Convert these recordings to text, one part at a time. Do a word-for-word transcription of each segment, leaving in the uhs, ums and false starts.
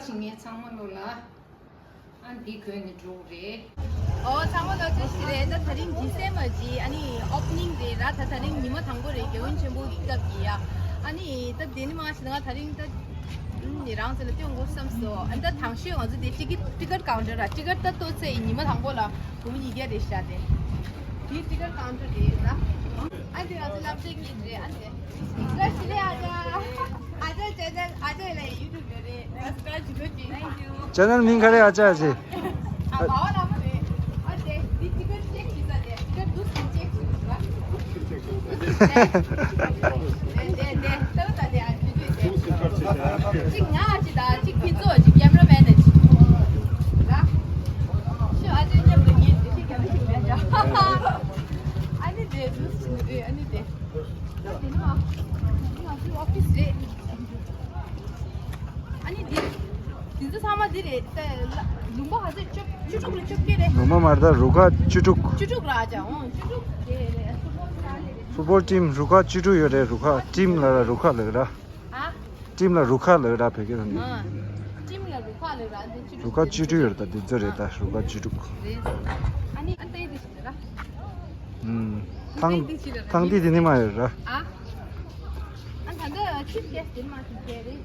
ཅིག་ངས་ཚང་མ་ལོ་ལ། ཨ་འདི་གོན་ནས་འགྲོ་གི་རེད། ཨོ་ཚང་མ་ལོ་ཅེ་ཞིག་རེད། ད་དེ་རིང་ཇི་སེ་མ་ཇི་ཨ་ནི་ཨོ་པ་ནིང་རེད་ར། ད་དེ་རིང་ཉི་མ་དང་པོ་རེད། དགེ་འོས་ཆེན་པོ་གི་སྐབས་ཀྱི་ཡ། ཨ་ནི་ད་དེ་ནི་མ་ཞིག་ང་དེ་རིང་ད་ནི་རང་ཚོ་ལ་སྟོན་དགོས་བསམ་སོང་། ཨ་ད་དང་ཤོས་ང་ཚོ་དེ་ཊི་ཀེ་ཊི་ཀེ་ཊི་ཀའུན་ཊར་ར། ཊི་ཀེ་ཊི་ད་ལྟོ་ཚེ་ཉི་མ་དང་པོ་ལ་སྒོར་མོ་ཉིས་བརྒྱ་རེད་ཤག་དེ། དེ་ཊི་ཀེ་ཊི་ཀའུན་ཊར་རེད་ར། ཨ་དེ་ང་ཚོ་སློབ་གྲྭའི་གཉིས་རེད། ཨ་དེ། Subscribe ཞུ་ལེ་ཨ་ཅག་ཨ་ཅག་ཅེ་ནལ་ཨ་ཅག་ལ་ཡུ་ཊུབ་ཡོད་རེད། Subscribe ཞུ་རོགས་གྱིས། Thank you. ཅེ་ནལ་མིང་ག་རེ་ཨ་ཅག་ཅེ། ཨ་མ་བ་ལ་མ་རེད། ཨ་ཅེ་འདི་ཊི་ཀེ་ཊི་ཅེག་བྱེད་ས་རེད། ཊི་ཀེ་ཊི་འདུག་སེ་ཅེག་བྱེད་དགོས་ར། དེ་དེ་དེ་ལྟ་བུ་ད་དེ་ཨ་ཅེ་དུས་དེ། གཅིག་ང་ཨ་ཅེ་དང་གཅིག་ཕུན་ཚོགས་གཅིག་ཀེམ་ར་མེན་ནས་གཅིག་ར། ཤོ་ཨ་ཅེ་མཉམ་དུ་ངས་དེ་ཤེས་ཀྱང་ཤེས་མེད་ཀྱང་། ཨ་ནི་དེ་འདུག་སེ་རེད། ཨ་ནི་དེ། ཨ་ནི་དེ། དེ་ཚོ་ཚང་མ་འདི་རེད། ལུང་པ་ག་ཚོད་བཅུ་བཅུ་དྲུག་ལ་བཅོ་བརྒྱད་རེད། ལུང་པ་མ་རེད་ད། རུ་ཁག་བཅུ་དྲུག་བཅུ་དྲུག་ར་ཅང་། ཨོ་བཅུ་དྲུག་དེ་རེད། ཕུཊ་བོལ་ཊིམ་རུ་ཁག་བཅུ་དྲུག་ཡོད་རེད། རུ་ཁག་ཊིམ་ལ་ར་རུ་ཁག་ལ་ར། ཨ། ཊིམ་ལ་རུ་ཁག་ལ་ར་བོད་སྐད་ནང་ནས། ཨ། ཊིམ་ལ་རུ་ཁག་ལ་ར་དེ་བཅུ་དྲུག་རུ་ཁག་བཅུ་དྲུག་ཡོད་རེད་ད། འདི་ཚོ་རེད་ད། རུ་ཁག་བཅུ་དྲུག་རེད། ཨ་ནི་ཨ་ཏའི་དེ་ཞིག་ར། ཨུམ། ཐང་ཐང་ཏི་དེ་ནི་མ་ཡོད་ར། ཨ། ཨ་ད་འདི་ཆིབ་རྒྱས་དེ་མ་ཐུག་གི་རེད།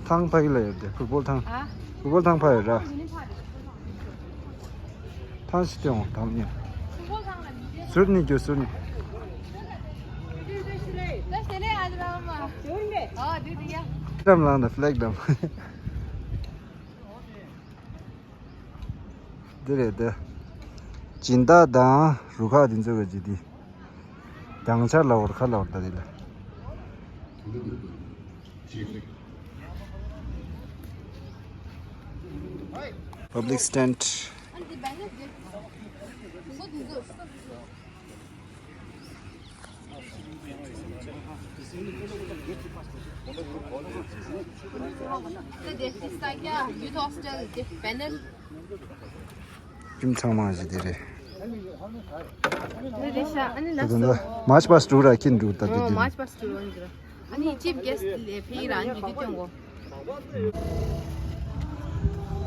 ཐང་ཕ་གི་ལ་ཡོད་དེ། ཕུཊ་བོལ་ཐང་། ཨ། ཕུཊ་བོལ་ཐང་ཕ་ཡོད་ར། ཐང་ཞིག་སྟོན་འོང་། ཐང་ཉེ། ཟུར་ནི་རྒྱུ་ཟུར་ནི། ལམ་ལངས་ན་ཕི་ལེག་བསྒྲེངས། འདི་རེད་དེ། སྦྱིན་བདག་དང་རུ་ཁག་དེ་ཚོ་གི་ཇི་དེ། གྱང་ཆ་ལ་བོར་ཁ་ལ་བོར་ད་དེ་ལ། Public stand. Youth hostel དེ་པེ་ནལ། ཁྱིམ་ཚང་མ་ཞིག་དེ་རེད། དེ་རེད་ཤག་ཨ་ནི་ལགས་སོ། མཱརཆ་པཱསཊ་འགྲོ་ར་ཁྱེད་འགྲོ་ད་དེ་ཨོ་དེ། མཱརཆ་པཱསཊ་འགྲོ་འགྲོ། ཨ་ནི་ཅིབ་གེ་སི་ལས་ཕེ་རང་གི་དུས་སྟོན་གོ།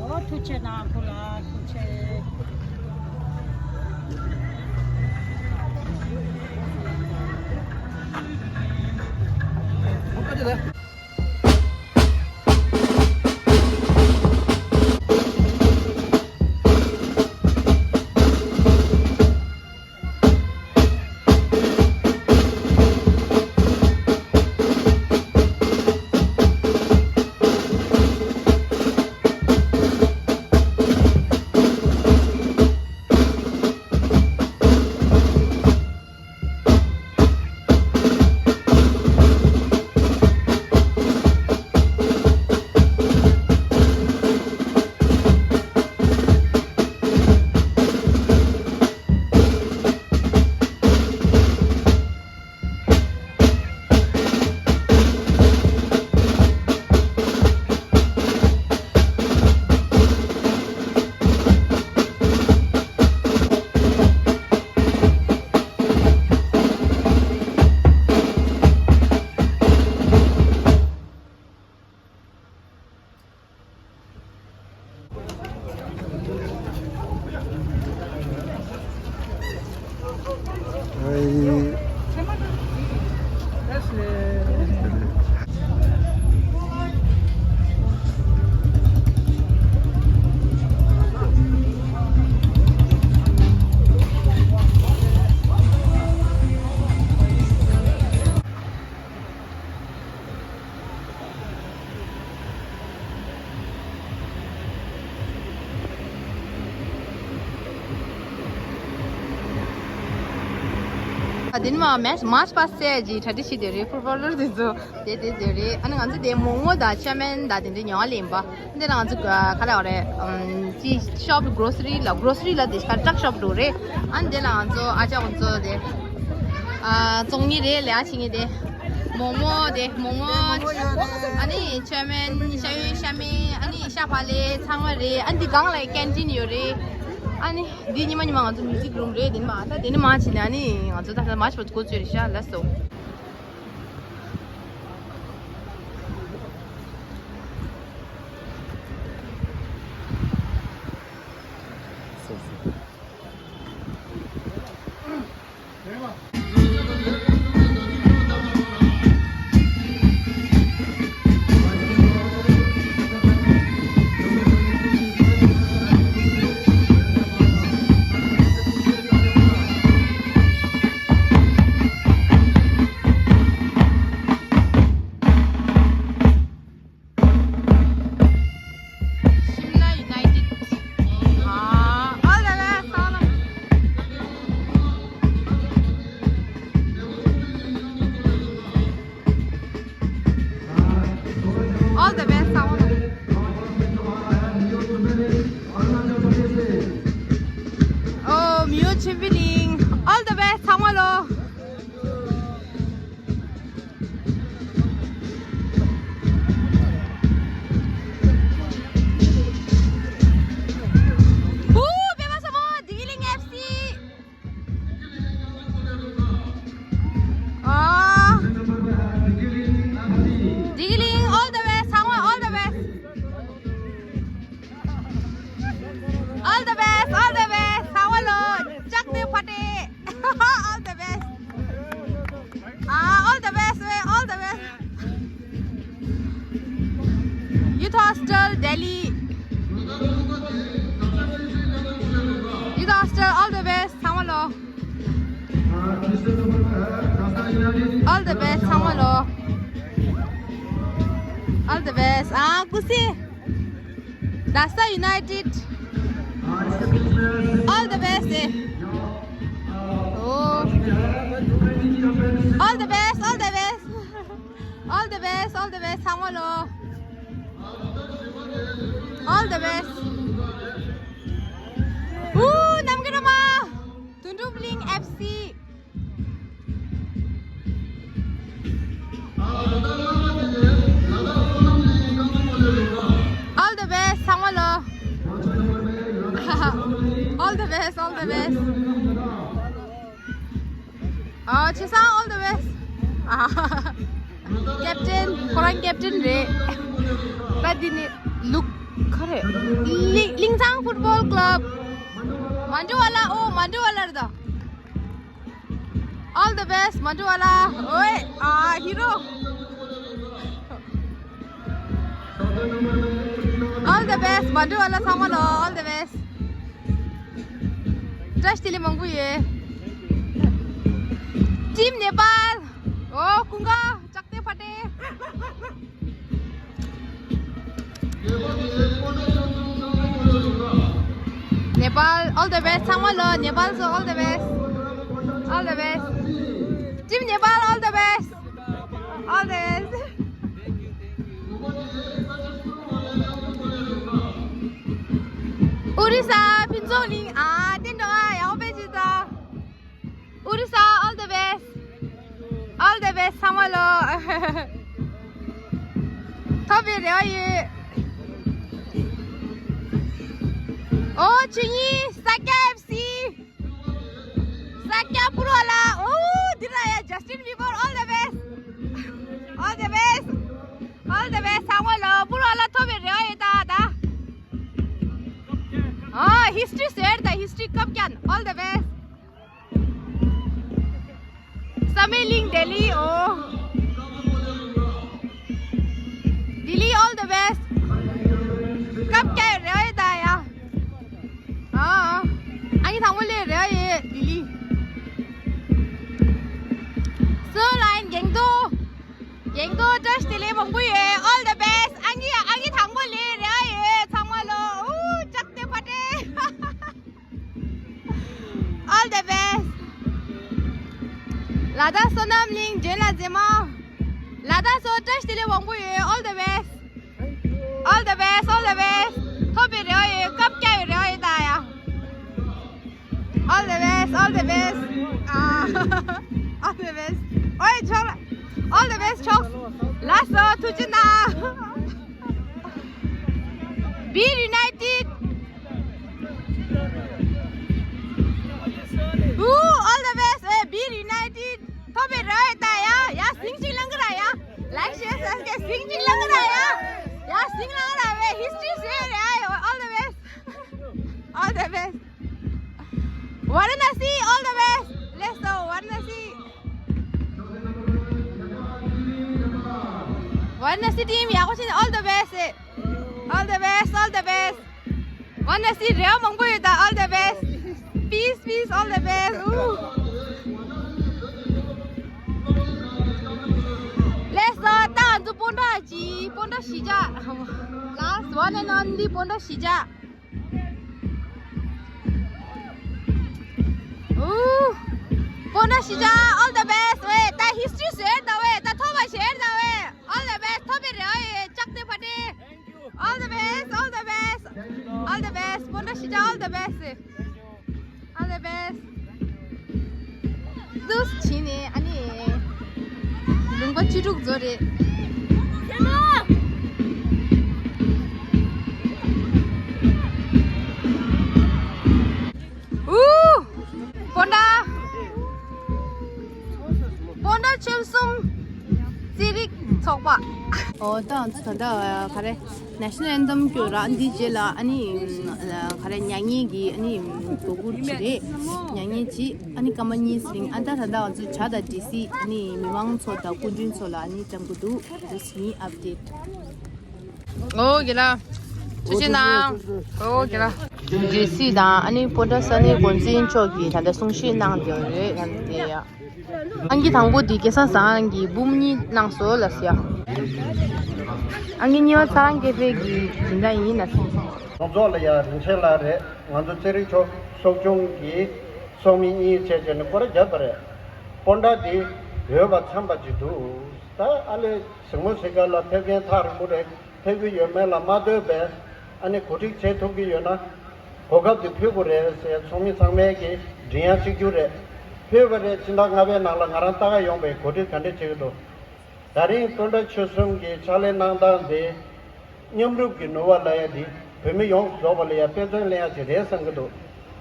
ཨོ་ཐུགས་ཆེ་གནང་ཁོ་ལ་ཐུགས་ཆེ། ཨ་དེ་ནི་མ་མཱརཆ་མཱརཆ་པཱསཊ་ཟེར་གྱི་གྲ་སྒྲིག་བྱེད་དེ་རེད། ཕུཊ་བོལ་ལར་དེ་ཚོ་དེ་དེ་དེ་རེད། ཨ་ནི་ང་ཚོ་དེ་མོག་མོག་དང་ཅོ་མན་དང་དེ་འདྲ་ཉོ་བ་ལེན་པ། འདི་ལ་ང་ཚོ་ག་རེ་རེད། ཅི་ཤོབ་གྷོ་རོ་སི་རི་ལ་གྷོ་རོ་སི་རི་ལ་དེ་ཤ་ཊག་ཤོབ་འགྲོ་རེད། ཨ་ནི་དེ་ལ་ང་ཚོ་ཨ་ཅག་ཁོང་ཚོ་དེ་བཙོང་ཉེ་རེད་ལས་ཨ་ཆི་ཉེ་དེ། མོག་མོག་དེ་མོག་མོག་ཨ་ནི་ཅོ་མན། ཤ་ཡོན་ཤ་མེད། ཨ་ནི་ཤ་བག་ལེབ་ཚང་མ་རེད། ཨ་ནི་འདི་སྒང་ལ་ཀེན་ཊིན་ཡོད་རེད། ཨ་ནི་འདི་ཉི་མ་ཉི་མ་ང་ཚོ་མིའུ་ཛིག་རུམ་རེད། དེ་ནི་མ་ད་དེ་ནི་མ་ཕྱིན་ནས་ཨ་ནི་ང་ཚོ་ད་ལྟ་མཱརཆ་པཱསཊ་འགོ་བཙུགས་རེད་ཤག་ལགས་སོ། Shimla United. Ah, all the best, all the, all the best, all the, oh, Myo Chimbiling. All the best, ཚང་མ་ལོ། Ooh, Bema Samo, Digiling F C. Ah. Digiling all the way, ཚང་མ་all the best. All the best, all the best. ཚང་མ་ལོ་ལྕགས་ནས་ཕ་སྟེ། All the best. Ah, all the best, eh, all the best. Youth Hostel Delhi. Youth Hostel, all the best. ཚང་མ་ལོ། All the best, ཚང་མ་ལོ། All the best. Ah, ཀུ་སི། Dasa United. All the best, eh. Oh. All the best, all the best. All the best, all the best, ཚང་མ་ལོ། All the best. Ooh, Namgay Rama. Dundubling F C. All the best, ཚང་མ་ལོ། All the best, all the best. Oh, Chesang, all the best. Captain, ཁོ་རང་captain རེད། ད་འདི་ནི་ལུག་ག་རེ། ལིང་ལིང་ཚང་football club. མན་ཌུ་ཝ་ལ། ཨོ། མན་ཌུ་ཝ་ལ་རེད་ད། All the best, Madhuwala. Oi, ah, hero. All the best, Madhuwala ཚང་མ་ལོ། All the best. བཀྲ་ཤིས་བདེ་ལེགས་མང་པོ་ཡོད། Team Nepal. Oh, ཀུན་དགའ། ལྕགས་རྟའི་ཕ་སྟེ། Nepal, all the best. ཚང་མ་ལོ། Nepal ཚོ་all the best. All the best. Team Nepal, all the best. All the best. Orissa, ཕུན་ཚོགས་གླིང་། ཨ། བསྟན་འགྲོ། ཨ། ཡག་པོ་བྱེད་ད། Orissa, all the best. All the best, ཚང་མ་ལོ། ཐོབ་པའི་རེ་བ་ཡོད། ཨོ། ཆོས་ཉིད། ས་སྐྱ་F C. ས་སྐྱ་པུར་བ་ལ། ཨོ། འདི་ར་ཡ། Justin Bieber, all the best. All the best. All the best, ཚང་མ་ལོ། པུར་བ་ལ་ཐོབ་པའི་རེ་བ་ཡོད་ད་ད། ཨོ། History ཟེར་ད། History ཀབ་ཀྱང་། All the best. Sameeling Delhi, oh. Delhi, all the best. ཀབ་ཀྱང་རེ་བ་ཡོད་ད་ཡ། ཨ། ཨ། ཨ་ནི་དང་པོ་ལས་རེ་བ་ཡོད། Delhi. སོ་ལའིན་རྒྱང་མཐོང་། རྒྱང་མཐོང་བཀྲ་ཤིས་བདེ་ལེགས་མང་པོ་ཡོད། All the best. ཨ་ནི་ཨ་ནི་དང་པོ་ལས་རེ་བ་ཡོད། ཚང་མ་ལོ། ཨུ། ལྕགས་རྟའི་ཕ་སྟེ། All the best. ལ་དྭགས་བསོད་ནམས་གླིང་། ཇོན་ལ་མཛེས་མ། ལ་དྭགས་ཚོ་བཀྲ་ཤིས་བདེ་ལེགས་མང་པོ་ཡོད། All the best. All the best, all the best. ཐོབ་པའི་རེ་བ་ཡོད། ཀབ་ཀྱང་ཡོད་རེ་བ་ཡོད་ད་ཡ། All the best, all the best. Ah, all the best. ཨོའི་ཆོག་ལ། All the best ཆོག་ལགས་སོ། ཐུགས་རྗེ་གནང་། Be united. Ooh, all the best. Eh, be united. ཐོབ་པའི་རེ་བ་ཡོད་ད་ཡ། ཡ། སིང་ཅིག་ལང་གི་ར་ཡ། Like, share, subscribe. སིང་ཅིག་ལང་གི་ར་ཡ། ཡ། སིང་ལང་གི་ར་བའི་history share ཡ། All the best. All the best. Varanasi, all the best. Let's go, Varanasi. Varanasi team, ཡག་པོ་བྱས་ནས། All the best. All the best, all the best. Varanasi རེ་བ་མང་པོ་ཡོད་ད། All the best. Peace, peace, all the best. Ooh. Let's go. ད་ང་ཚོ་སྤོན་ཊ་ཅིག་སྤོན་ཊ་གཞིས་ཆགས། Last one and only སྤོན་ཊ་གཞིས་ཆགས། Ooh. སྤོན་ཊ་གཞིས་ཆགས། All the best. ཝེ་ད་history ཟེར་ད་ཝེ་ད་ཐོབ་པ་ཟེར་ད་ཝེ། All the best. ཐོབ་པའི་རེ་བ་ཡོད། ལྕགས་རྟའི་ཕ་ཏི། All the best, all the best. All the best. སྤོན་ཊ་གཞིས་ཆགས། All the best. All the best. ཟུག་བྱས་ནས་ཨ་ནི་ལུང་པ་བཅུ་དྲུག་རྫོགས་རེད། ཨུ། སྤོན་ཊ། སྤོན་ཊ་ཆོལ་གསུམ་རྩེད་རིགས་ཚོགས་པ། ཨོ་ད་ང་ཚོ་ད་ལྟ་ག་རེ། National Anthem སྐྱོར་ར། འདི་རྗེས་ལ་ཨ་ནི་ག་རེ། མྱ་ངན་གྱི་ཨ་ནི་སྒོ་ཁུར་བྱེད་རེད། མྱ་ངན་བྱེད། ཨ་ནི་སྐར་མ་གཉིས་རིང་། ཨ་ད་ད་ལྟ་ང་ཚོ་བྱ་དང་འབྲས་སིལ། ཨ་ནི་མི་མང་ཚོ་དང་སྐུ་མགྲོན་ཚོ་ལ་ཨ་ནི་བཀྲམ་གི་འདུག་འདི་ནི་update། ཨོ་རྒན་ལགས། ཐུགས་རྗེ་གནང་། ཨོ་རྒན་ལགས། འབྲས་སིལ་དང་ཨ་ནི་སྤོན་ཊ་ས་གནས་འགོ་འཛིན་མཆོག་གིས་ད་ལྟ་གསུང་བཤད་གནང་བསྡད་ཡོད་རེད། ཡང་དེ་ཡ། ཨང་ཀི་དང་པོ་འདི་སྐལ་བཟང་བཟང་གིས་འབུམ་གཉིས་གནང་སོང་ལགས་ཡ། ཨང་ཀི་གཉིས་པ་ཚ་རང་སྐྱེ་འཕེལ་གྱི་སྦྱིན་བདག་ཡིན་ལགས་ཡ། གྲོང་ཚོགས་ལ་ཡ་རིན་ཆེན་ལགས་རེད། ང་ཚོ་རྩེད་རིགས་ཚོགས་ཚོགས་ཆུང་གི་ཚོགས་མི་གཉིས་བྱས་བྱས་ནས་སྐོར་ར་བརྒྱབ་པ་རེད། སྤོན་ཊ་འདི་འོས་པ་འཚམས་པ་ཅིག་འདུག་ད་ཨ་ལེ་གཟིགས་མོ་གཟིགས་ག་ལ་ཕེབས་མཁན་ཐག་རིང་པོ་རེད། ཕེབས་ཀྱི་ཡོད་མེད་ལ་མ་ལྟོས་པའི་ཨ་ནི་གོ་སྒྲིག་བྱེད་ཐུབ་ཀྱི་ཡོད་ན། གོ་སྐབས་དེ་ཕུལ་དགོས་རེད་ཟེར་ཚོགས་མི་ཚང་མའི་གི་མགྲིན་དབྱངས་གཅིག་གྱུར་རེད། ཕུལ་བ་རེད། ཕྱི་ཟླ་ལྔ་པའི་ནང་ལ་ང་རང་ལྟ་ག་ཡོང་བའི་གོ་སྒྲིག་ག་འདྲས་བྱེད་ཀྱི་འདུག་ད་རིང་སྤོན་ཊ་ཆོལ་གསུམ་གྱི་ཕྱག་ལས་གནང་སྟངས་དེ་མཉམ་རུབ་ཀྱི་ནུས་པ་ལབ་ཡ་དེ་བོད་མི་ཡོངས་སུ་རྫོགས་པ་ལ་ཡ་དཔེ་མཚོན་ལེན་ཡ་ཅིག་རེད་བསམ་གྱི་འདུག་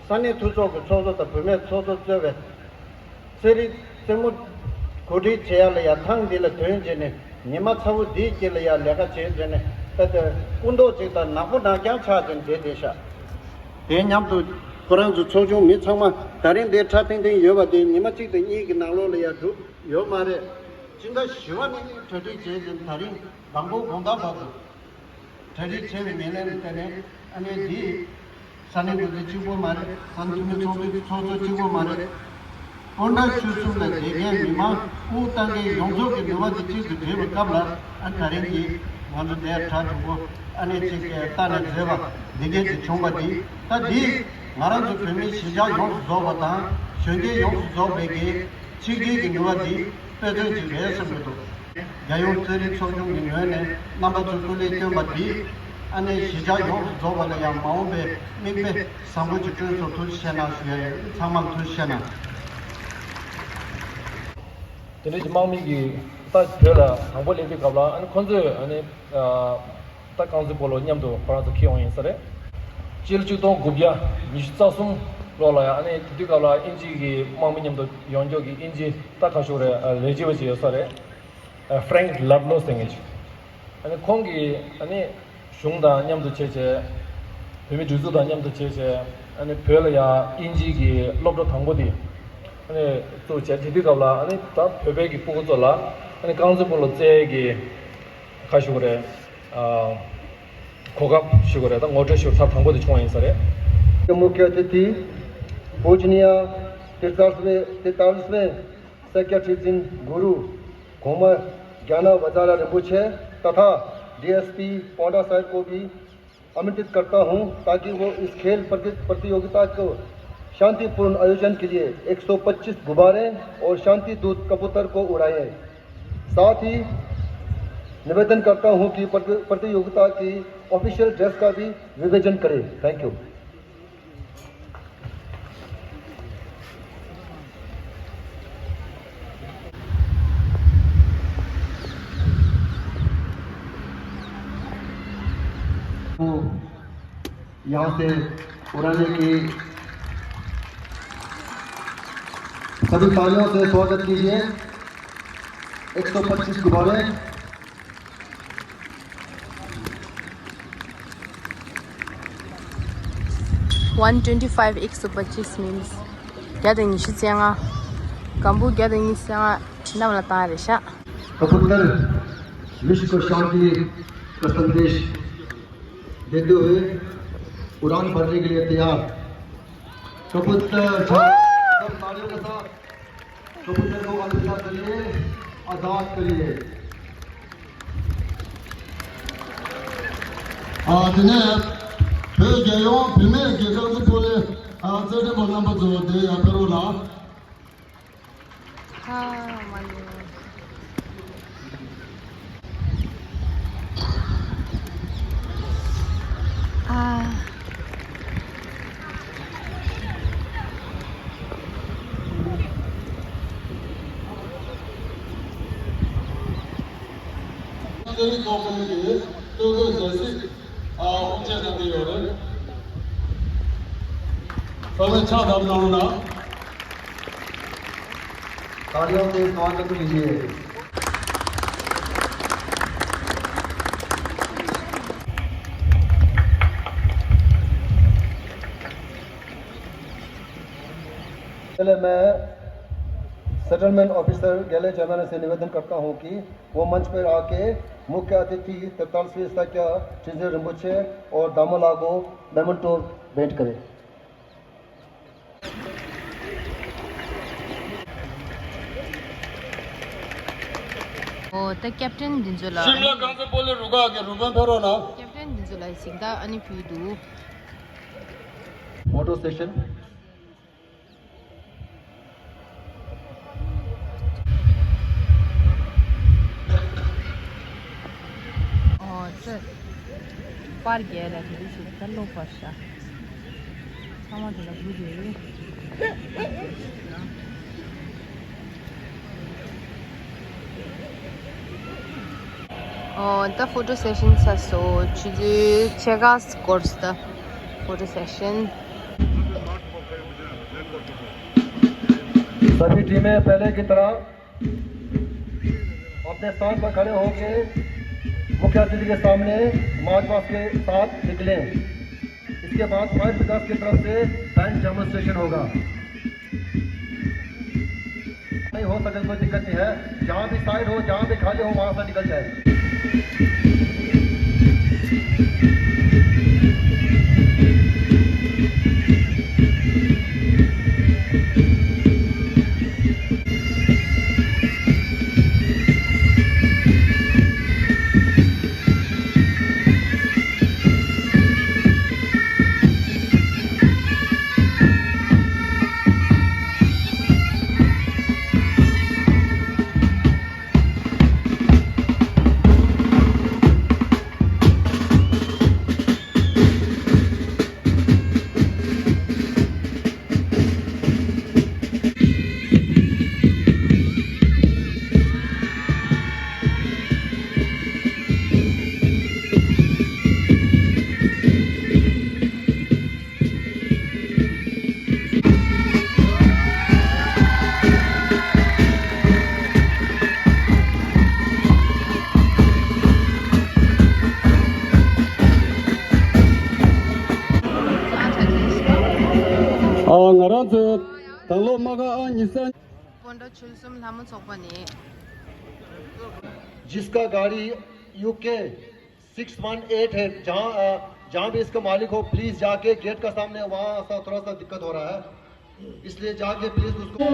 ས་གནས་འཐུས་ཚོགས་ཀྱི་ཚོགས་གཙོ་དང་བུད་མེད་ཚོགས་གཙོ་གཙོས་པའི་རྩེད་རིགས་རྩེད་མོ་གོ་སྒྲིག་བྱེད་ཡ་ལ་ཡ་ཐེངས་འདི་ལ་ཐོན་བྱས་ནས་ཉི་མ་ཚ་བོ་འདིའི་དཀྱིལ་ལ་ཡ་ལས་ཀ་བྱས་བྱས་ནས་ད་ལྟ་སྐུ་མདོག་ཅིག་དང་ནག་པོ་ནག་རྐྱང་ཆགས་བྱས་ནས་བསྡད་བསྡད་ཤག་དེ་མཉམ་དུ་ཁོ་རང་ཚོ་ཚོགས་ཆུང་མི་ཚང་མ་ད་རིང་འདིར་ཁྲ་ཐིང་ཐིང་ཡོད་པ་དེ་ཉི་མ་གཅིག་དང་གཉིས་ཀྱི་ནང་ལོགས་ལ་ཡ་འགྲུབ་ཡོད་མ་རེད། སྤྱི་ཟླ་བཞི་པ་ནས་གྲ་སྒྲིག་བྱས་ཟིན། ད་རིང་དང་པོ་དགོང་དག་བར་དུ་གྲ་སྒྲིག་བྱས་པའི་ཉེར་ལེན་ལ་བརྟེན་ནས་ཨ་ནི་འདི་ས་གནས་འགོ་འཛིན་གཅིག་པོ་མ་རེད། ས་གནས་འཐུས་མི་ཚོགས་འདུའི་ཚོགས་གཙོ་གཅིག་པོ་མ་རེད། སྤོན་ཊ་ཆོལ་གསུམ་ལ་བསྡད་མཁན་མི་མང་དབུ་བཏང་མཁན་ཡོངས་རྫོགས་ཀྱི་ནུས་པ་དེ་གཅིག་ཏུ་སྒྲིལ་བའི་སྐབས་ལ་ཨ་ད་རིང་གི་ང་ཚོ་འདིར་གྲ་གྲུང་པོ་ཨ་ནི་གཅིག་ལྟ་ནས་མཛད་པ་འདི་གས་ཀྱི་བྱུང་བ་འདི་ད་འདི་ང་རང་ཚོ་བོད་མི་གཞིས་ཆགས་ཡོངས་སུ་རྫོགས་པ་དང་གཞོན་སྐྱེས་ཡོངས་སུ་རྫོགས་པའི་གི་ཆིག་སྒྲིལ་གྱི་ནུས་པ་འདི་དཔེ་མཚོན་ཅིག་རེད་བསམ་གྱི་འདུག་རྒྱལ་ཡོངས་རྩེད་རིགས་ཚོགས་ཆུང་གི་ངོས་ནས་རྣམ་པ་ཚོ་སྐུ་ལས་བསྐྱོན་པ་འདི་ཨ་ནེ་གཞིས་ཆགས་ཡོངས་སུ་རྫོགས་པ་ལ་ཡང་མ་འོངས་པའི་མིག་དཔེ་བཟང་པོ་ཅིག་སྟོན་སོང་། ཐུགས་རྗེ་ཆེ་གནང་ཞུ་ཡ་ཡིན། ཚང་མར་ཐུགས་རྗེ་ཆེ་གནང་། དེ་འདྲ་གྱི་དམག་མི་གི་ད་བོད་ལ་དང་པོ་སླེབས་དུས་སྐབས་ལ་ཨ་ནེ་ཁོང་ཚོས་ཨ་ནེ་ད་རྐང་འཛིན་སྤོ་ལོ་མཉམ་དུ་ཁོ་རང་ཚོ་འཁྱེར་ཡོང་ཡིན་ས་རེད། སྤྱི་ལོ་ཆིག་སྟོང་དགུ་བརྒྱ་ཉི་ཤུ་རྩ་གསུམ་ལོ་ལ་ཡ་ཨ་ནེ་དེ་དུས་སྐབས་ལ་དབྱིན་ཇི་གི་དམག་མི་མཉམ་དུ་ཡོང་མགྱོགས་ཀྱི་དབྱིན་ཇི་ད་ཁ་ཤོར་རེད། ལས་བྱེད་པ་ཅིག་ཡོད་ས་རེད། ཕ་རེང་ལབ་ལོ་ཟེར་མཁན་ཅིག་ཨ་ནི་ཁོང་གིས་ཨ་ནི་གཞུང་དང་མཉམ་དུ་བྱས་བྱས། བོད་མི་སྒྲིག་འཛུགས་དང་མཉམ་དུ་བྱས་བྱས། ཨ་ནི་བོད་ལ་ཡ་དབྱིན་ཇི་གི་སློབ་གྲྭ་དང་པོ་དེ་ཨ་ནི་བཙུགས་བྱས། དེ་དུས་སྐབས་ལ་ཨ་ནི་ད་བོད་པའི་གི་ཕྲུ་གུ་ཚོ་ལ་ཨ་ནི་རྐང་འཛིན་སྤོ་ལོ་རྩེད་ཀྱི་ཁ་ཞུ་གི་རེད། ཨ་གོ་སྐབས་ཞུ་གི་རེད། ད་ངོ་སྤྲོད་ཞུ་ཚར་དང་པོ་དེ་བྱུང་བ་ཡིན་ས་རེད། मुख्य अतिथि पूजनीय तिरतालीसवें तिरतालीसवें सेक्रेटरी जिन गुरु गोमा ज्ञान वजारा रिम्पोछे तथा डीएसपी पोंडा साहिब को भी आमंत्रित करता हूं, ताकि वो इस खेल प्रति-, प्रतियोगिता को शांतिपूर्ण आयोजन के लिए एक सौ पच्चीस गुब्बारे और शांति दूत कबूतर को उड़ाएं। साथ ही निवेदन करता हूं कि प्रति-, प्रतियोगिता की ऑफिशियल ड्रेस का भी विवेचन करें। Thank you। यहाँ से उड़ाने की सभी तालियों से स्वागत कीजिए। एक सौ पच्चीस गुब्बारे। One twenty five एक सौ पच्चीस means བརྒྱ་དང་ཉི་ཤུ་རྩ་ལྔ། སྒམ་པོ་བརྒྱ་དང་ཉི་ཤུ་རྩ་ལྔ་གནམ་ལ་བཏང་རེད་ཤག། कबूतर विश्व को शांति का संदेश देते हुए उड़ान भरने के लिए तैयार। कबूतर, सब तालियों के साथ कबूतर को अलविदा करिए, आजाद करिए। ཨ་དེ་ནས་བོད་རྒྱལ་ཡོངས་བུད་མེད་དགེ་རྒན་ཚོ་ཕོ་ལས་ཨ་རྩེད་འགྲན་པ་རྣམ་པ་ཚོ་དེ་ཡར་ཕེབས་རོགས་གནང་། ཨ་མ་ལོ། ཨ། རྩེད་རིགས་ཚོགས་པའི་གི་སྟོད་གོས་རྒྱལ་སྲིད་ཨ་དབུ་འབྱེད་གནང་གི་ཡོད་རེད། ཚང་མས་ཕྱག་བརྡབ་གནང་རོགས་གནང་། तालियों से स्वागत कीजिए। पहले मैं सेटलमेंट ऑफिसर गैले जमाना से निवेदन करता हूं कि वो मंच पर आके मुख्य अतिथि तरतालीसवीं स्थायिका ट्रिजन रिम्पोछे और दामोला को मेमेंटो भेंट करें। ཨོ་ད་ཀེབ་ཊན་འདི་ཚོ་ལ། शिमला कांसेपोल रुका के रुबन फेरो ना। ཀེབ་ཊན་འདི་ཚོ་ལ་གཟིགས་ད་ཨ་ནི་ཕུལ་འདུག། फोटो सेशन। ཨོ་ཙི། པར་རྒྱག་ལ་དེ་རིགས་ཤིག་ད་ལོག་པར་ཤ། ཚང་མ་དེ་ལ་བུ་རེད། ཨོ་ད་ཕོ་ཊོ་སེ་ཤན་ཚར་སོང་། ཆུ་ཚོད་ཕྱེད་ཀ་སྐོར་ད་ཕོ་ཊོ་སེ་ཤན། सभी टीमें पहले की तरह अपने स्थान पर खड़े होकर मुख्य अतिथि के सामने मार्च पास्ट के साथ निकलें। इसके बाद फायर ब्रिगेड की तरफ से बैंड डेमोन्स्ट्रेशन होगा। नहीं हो सके, कोई दिक्कत नहीं है, जहाँ भी साइड हो, जहाँ भी खाली हो, वहाँ से निकल जाए। ཨ་ང་རང་ཚོའི་དང་ལོ་མ་ག་ཨ་ཉི་ཤུ། སྤོན་ཊ་ཆོལ་གསུམ་ལྷ་མོ་ཚོགས་པ་ནས། जिसका गाड़ी यू के सिक्स वन एट है, जहाँ अ, जहाँ भी इसका मालिक हो, प्लीज जाके गेट का सामने, वहाँ सा थोड़ा सा दिक्कत हो रहा है, इसलिए जाके प्लीज उसको।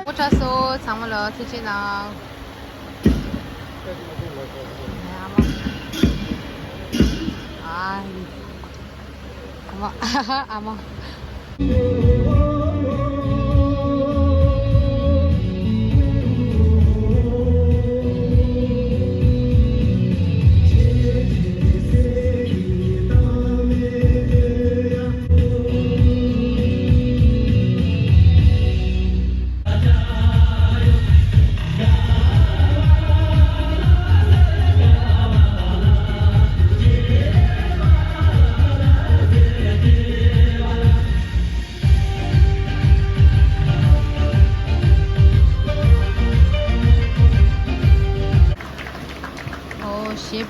སྐུ་དྲག་སོ་ཚང་མ་ལ་ཐུགས་རྗེ་གནང་། ཨ་མ། ཨ་མ།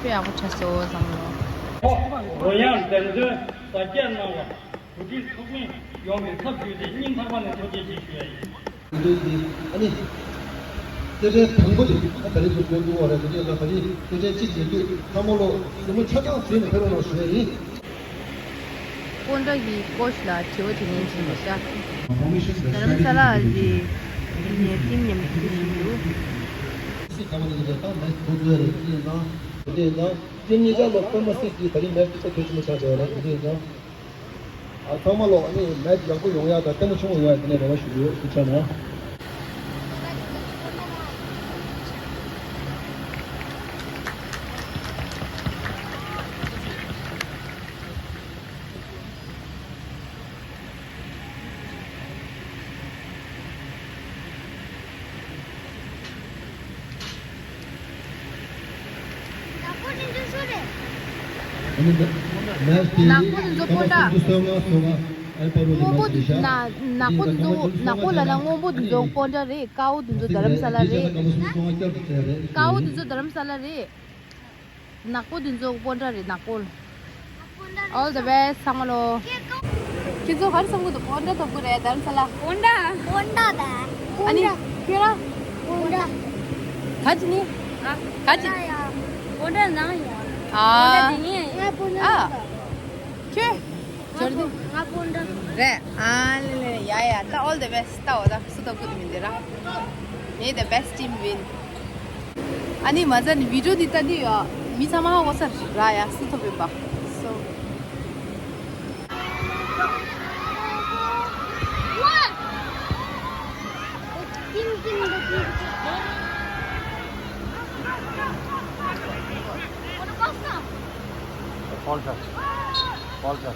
ཡག་པོ་ཆགས་སོང་བསམ་སོང་། རོལ་དབྱངས་འགྲེམས་སྟོན་གཟབ་རྒྱས་གནང་བར་གོ་སྒྲིག་ཚོགས་མི་ཡོངས་ཀྱི་ཚབ་ཞུས་ཏེ་སྙིང་ཐག་པ་ནས་ཐུགས་རྗེ་ཆེ་ཞུ་ཡ་ཡིན། འདུག་འདི་ཨ་ནི། སྐད་ཆ་དང་པོ་དེ་ཨ་ད་རེས་ཚོ་དགོས་འདུག་བ་རེད། དེ་འདྲ་ལ་ད་རེས་སྐད་ཆ་གཅིག་ལས་དུས་ཚང་མ་ལོ་སེམས་པ་ཆ་ཚང་བཟོས་ནས་ཕེབས་རོགས་ཞུ་ཡ་ཡིན། སྤོན་ཊ་གི་ཀོ་ཆ་ལ་དྲི་བ་དྲི་ལན་བྱེད་མི་ཤ། དྷ་རམ་ས་ལ་གི་ནས་ཊིམ་མཉམ་དུ་ཞུགས་འདུག་སི་ཁ་མ་དེ་འདྲ་དང་ལས་དགོས་དགོས་རེད། དེ་ཡིན་ཙང་དེ་འདྲ་ཡིན་ཙང་ཊིམ་གཉིས་ཀ་ལོ་སྐར་མ་སིག་གི་ད་རིང་མེ་ཆེས་གལ་ཆེན་པོ་ཆགས་བྱས་པ་རེད། དེ་འདྲ་ཡིན་ཙང་། ཨ་ཚང་མ་ལོ་ཨ་ནི་མེ་ཡག་པོ་ཡོང་ཡག་དང་ལྟད་མོ་ཆེན་པོ་ཡོང་ཡག་དེ་ནས་རེ་བ་ཞུ་གི་ཡོད། ཐུགས་རྗེ་གནང་། ནག་པོ་དེ་ཚོ་སྤོན་ཊ། སྔོན་པོ་དེ་ཚོ་ནག་པོ་དེ་ཚོ་ནག་པོ་ལབ་ན་སྔོན་པོ་དེ་ཚོ་སྤོན་ཊ་རེད། དཀར་པོ་དེ་ཚོ་དྷ་རམ་ས་ལ་རེད། དཀར་པོ་དེ་ཚོ་དྷ་རམ་ས་ལ་རེད། ནག་པོ་དེ་ཚོ་སྤོན་ཊ་རེད། ནག་པོ། All the best ཚང་མ་ལོ། ཁྱེད་ཚོ་ག་རེ་བསམ་གི་འདུག་སྤོན་ཊ་ཐོབ་གི་རེད་དྷ་རམ་ས་ལ། སྤོན་ཊ། སྤོན་ཊ་ད། ཨ་ནི་ཁྱོད་རང་། སྤོན་ཊ། ག་ཅི་ནི། ག་ཅི། སྤོན་ཊ་ནང་ཡོད། ཨ། སྤོན་ཊ་དེ་ངའི་ཡིན། ཨ། ཁྱོད། ཇོར་དི། ང་སྤོན་ཊ། རེད། ཨ་ལེ་ལེ། ཡ་ཡ། ད་all the best ད་འོ་ད་སུ་ཐོབ་གི་འདུག་མི་འདི་ར། May the best team win. ཨ་ནི་མ་ཚད་ནི་བི་ཌི་ཡོ་འདི་ལྟ་འདི་ཡོད། མི་ཚང་མ་ཧ་གོ་ས་ར་ཡ་སུ་ཐོབ་ཡོད་པ། So། Paul sir. Paul sir.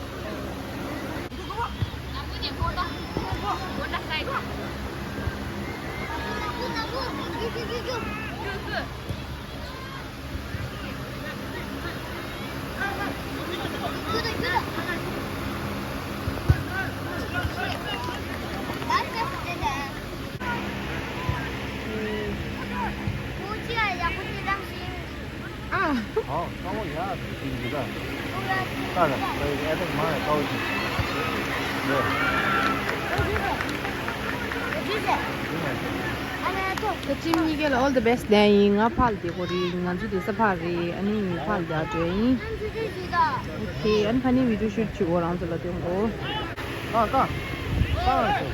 ཨ། ཨ། ཨོ། དཀར་པོ་ཡག་ཅིག་འདུག་ད། ལྟ་ལ་ཨེ་ཏེག་མ་ཡ་དཀར་པོ་ཅིག་རེད། ད་ཊིམ་གཉིས་ཀ་ལ་all the best ལན་ཡིན། ང་ཕར་ལ་བསྡད་དགོས་རེད། ང་ཚོ་བསྡད་ས་ཕར་རེད། ཨ་ནི་ཕར་ལ་བསྡད་འགྲོ་ཡིན། ཨོ་ཁེ། ཨ་ནི་ཕ་ནི་བི་ཌི་ཡོ་ཤུཊ་བྱེད་དགོས། རང་ཚོ་ལ་སྟོན་དགོས། ཀ་ཀ་ཀ་ལ་ཤོག་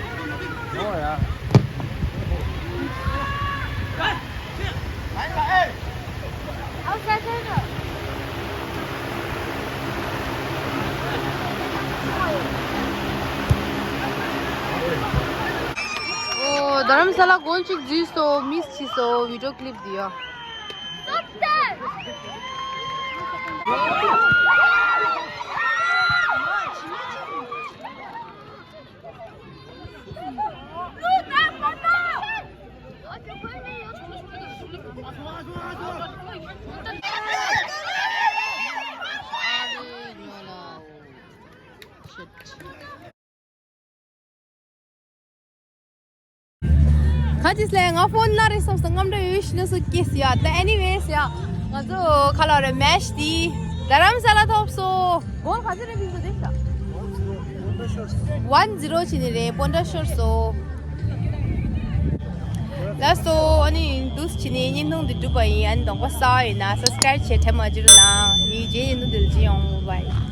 ཨོ་ཡ། ཨོ། དྷ་རམ་ས་ལ་གོལ་གཅིག་འཛུལ་སོང་། མིས་བྱས་སོང་། བི་ཌི་ཡོ་ཀི་ལིབ་འདི་ཡོད། ཁ་ཅིག་ལས་ང་ཕོན་ན་རེ་བསམ་སོང་། རྔམ་འདྲ་ཡོད་ཤི་ན་སུ་ཀེས་ཡ། ད་ཨེ་ནི་ཝེས་ཡ། ང་ཚོ་ཁ་ལ་རེ་མེཆ་དེ་དྷ་རམ་ས་ལ་ཐོབ་སོང་། གོལ་ག་ཚོད་རེ་བིན་སོ་དེ་ཤ། ཝན་ཛི་རོ་བྱས་ནི་རེད། སྤོན་ཊ་ཤོར་སོང་། ལགས་སོ། ཨ་ནི་འདུག་སེ་བྱས་ནི་བརྙན་ཐུང་འདི་གྲུབ་པ་ཡིན། ཨ་ནི་གདོང་པ་གསར་པ་ཡིན་ན་སབ་སི་ཀ་རེབ་བྱས་དྲན་མ་བརྗེད་རོགས་གནང་། ཡིན་རྗེས་བརྙན་ཐུང་འདི་ལ་མཇལ་ཡོང་། བྷའི་བྷའི།